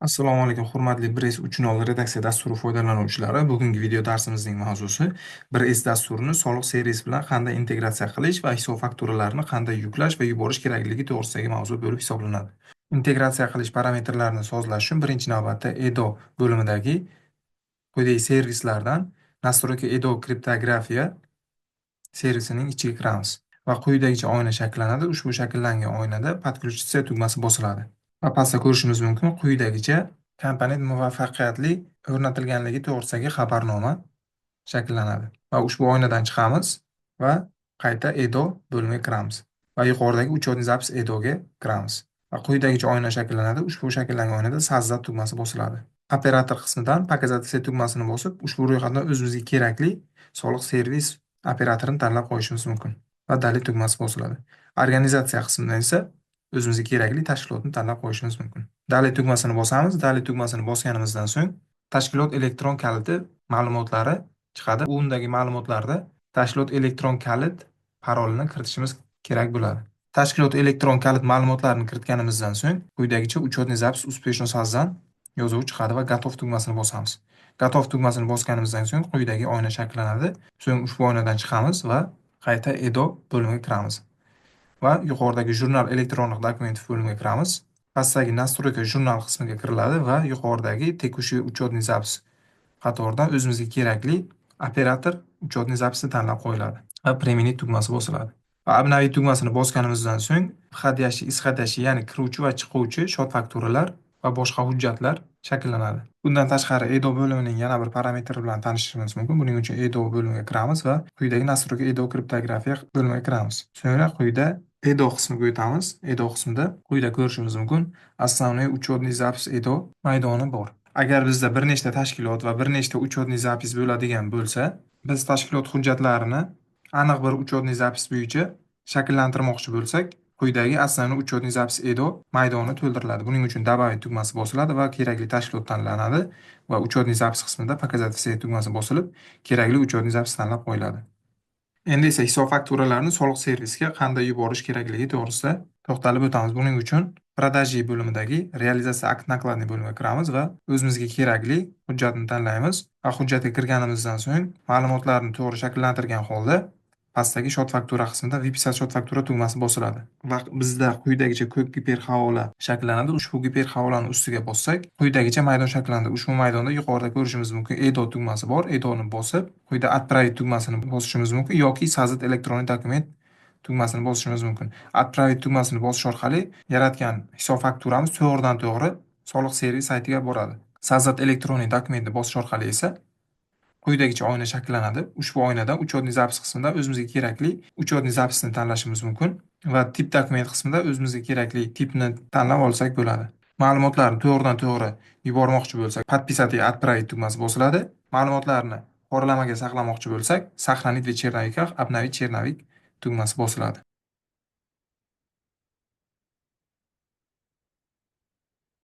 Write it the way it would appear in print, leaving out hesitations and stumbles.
Assalomu alaykum, hurmatli 1С 3.0 redaksiya dasturi foydalanuvchilari. Bugungi video darsimizning mavzusi 1С dasturini soliq servisi bilan qanday integratsiya qilish va hisob fakturalarini qanday yuklash va yuborish kerakligi to'g'risidagi mavzu bo'lib hisoblanadi. Integratsiya qilish parametrlarini sozlash uchun birinchi navbatda ЭДО bo'limidagi quyidagi servislardan "Настройка ЭДО криптография" servisining ichiga kiramiz va quyidagicha oyna shakllanadi. Ushbu shakllangan oynada "Подключиться" tugmasi bosiladi. Va pastda ko'rishimiz mumkin, quyidagicha komponent muvaffaqiyatli o'rnatilganligi to'g'risidagi xabarnoma shakllanadi. Va ushbu oynadan chiqamiz va qayta ЭДО bo'limiga kiramiz va yuqoridagi "Учетный запись ЭДО" ga kiramiz. Va quyidagicha oyna shakllanadi. Ushbu shakllangan oynada "Создать" tugmasi bosiladi. Operator qismidan "Показать все" tugmasini bosib, ushbu ro'yxatdan o'zimizga kerakli soliq servis operatorini tanlab qo'yishimiz mumkin va "Далее" tugmasi bosiladi. Организация qismidan esa o'zimizga kerakli tashkilotni tanlab qo'yishimiz mumkin. "Далее" tugmasini bosamiz. "Далее" tugmasini bosganimizdan so'ng tashkilot elektron kaliti ma'lumotlari chiqadi. Undagi ma'lumotlarda tashkilot elektron kalit parolini kiritishimiz kerak bo'ladi. Tashkilot elektron kalit ma'lumotlarini kiritganimizdan so'ng quyidagicha "Учетный запись успешно создан" yozuvi chiqadi va "Готов" tugmasini bosamiz. "Готов" tugmasini bosganimizdan so'ng quyidagi oyna shakllanadi. So'ng ushbu oynadan chiqamiz va qayta ЭДО bo'limiga kiramiz. Va yuqoridagi "Журнал электронных документов" bo'limiga kiramiz. Pastdagi "Настройка журнал" qismiga kiriladi va yuqoridagi "Текущий учетный запись" qatoridan o'zimizga kerakli operator учетный запись ni tanlab qo'yiladi va "Применить" tugmasi bosiladi. Va "Обновить" tugmasini bosganimizdan so'ng входящий, исходящий, ya'ni kiruvchi va chiquvchi счёт fakturalar va boshqa hujjatlar shakllanadi. Bundan tashqari, ЭДО bo'limining yana bir parametri bilan tanishishimiz mumkin. Buning uchun ЭДО bo'limiga kiramiz va quyidagi "Настройка ЭДО криптография" bo'limiga kiramiz. So'ngra quyida ЭДО qismiga o'tamiz. ЭДО qismida quyida ko'rishimiz mumkin, "Основной учетный запись ЭДО" maydoni bor. Agar bizda bir nechta tashkilot va bir nechta учетный запись bo'ladigan bo'lsa, biz tashkilot hujjatlarini aniq bir учетный запись bo'yicha shakllantirmoqchi bo'lsak, quyidagi "Основной учетный запись ЭДО" maydoni to'ldiriladi. Buning uchun "Добавить" tugmasi bosiladi va kerakli tashkilot tanlanadi va "Учетный запись" qismida "Показать все" tugmasi bosilib, kerakli учетный запись tanlab qo'yiladi. Endi esa hisob fakturalarni soliq servisga qanday yuborish kerakligi to'g'risida to'xtalib o'tamiz. Buning uchun "Продажи" bo'limidagi "Реализация акт накладной" bo'limiga kiramiz va o'zimizga kerakli hujjatni tanlaymiz va hujjatga kirganimizdan so'ng ma'lumotlarni to'g'ri shakllantirgan holda pastdagi "Счёт-фактура" qismida "Выписать счёт-фактура" tugmasi bosiladi. Va bizda quyidagicha ko'k giperhavola shakllanadi. Ushbu giperhavolani ustiga bossak, quyidagicha maydon shakllanadi. Ushbu maydonda yuqorida ko'rishimiz mumkin, ЭДО tugmasi bor. ЭДО ni bosib, quyida "Отправить" tugmasini bosishimiz mumkin yoki "Создать электронный документ" tugmasini bosishimiz mumkin. "Отправить" tugmasini bosish orqali yaratgan hisob fakturamiz to'g'ridan to'g'ri soliq servis saytiga boradi. "Создать электронный документ" ni bosish orqali esa quyidagicha oyna shakllanadi. Ushbu oynada "Учетный запись" qismida o'zimizga kerakli учетный запись ni tanlashimiz mumkin va "Тип документ" qismida o'zimizga kerakli tipni tanlab olsak bo'ladi. Ma'lumotlarni to'g'ridan to'g'ri yubormoqchi bo'lsak, "Подписать и отправить" tugmasi bosiladi. Ma'lumotlarni qoralamaga saqlamoqchi bo'lsak, "Сохранить в черновиках", "Обновить черновик" tugmasi bosiladi.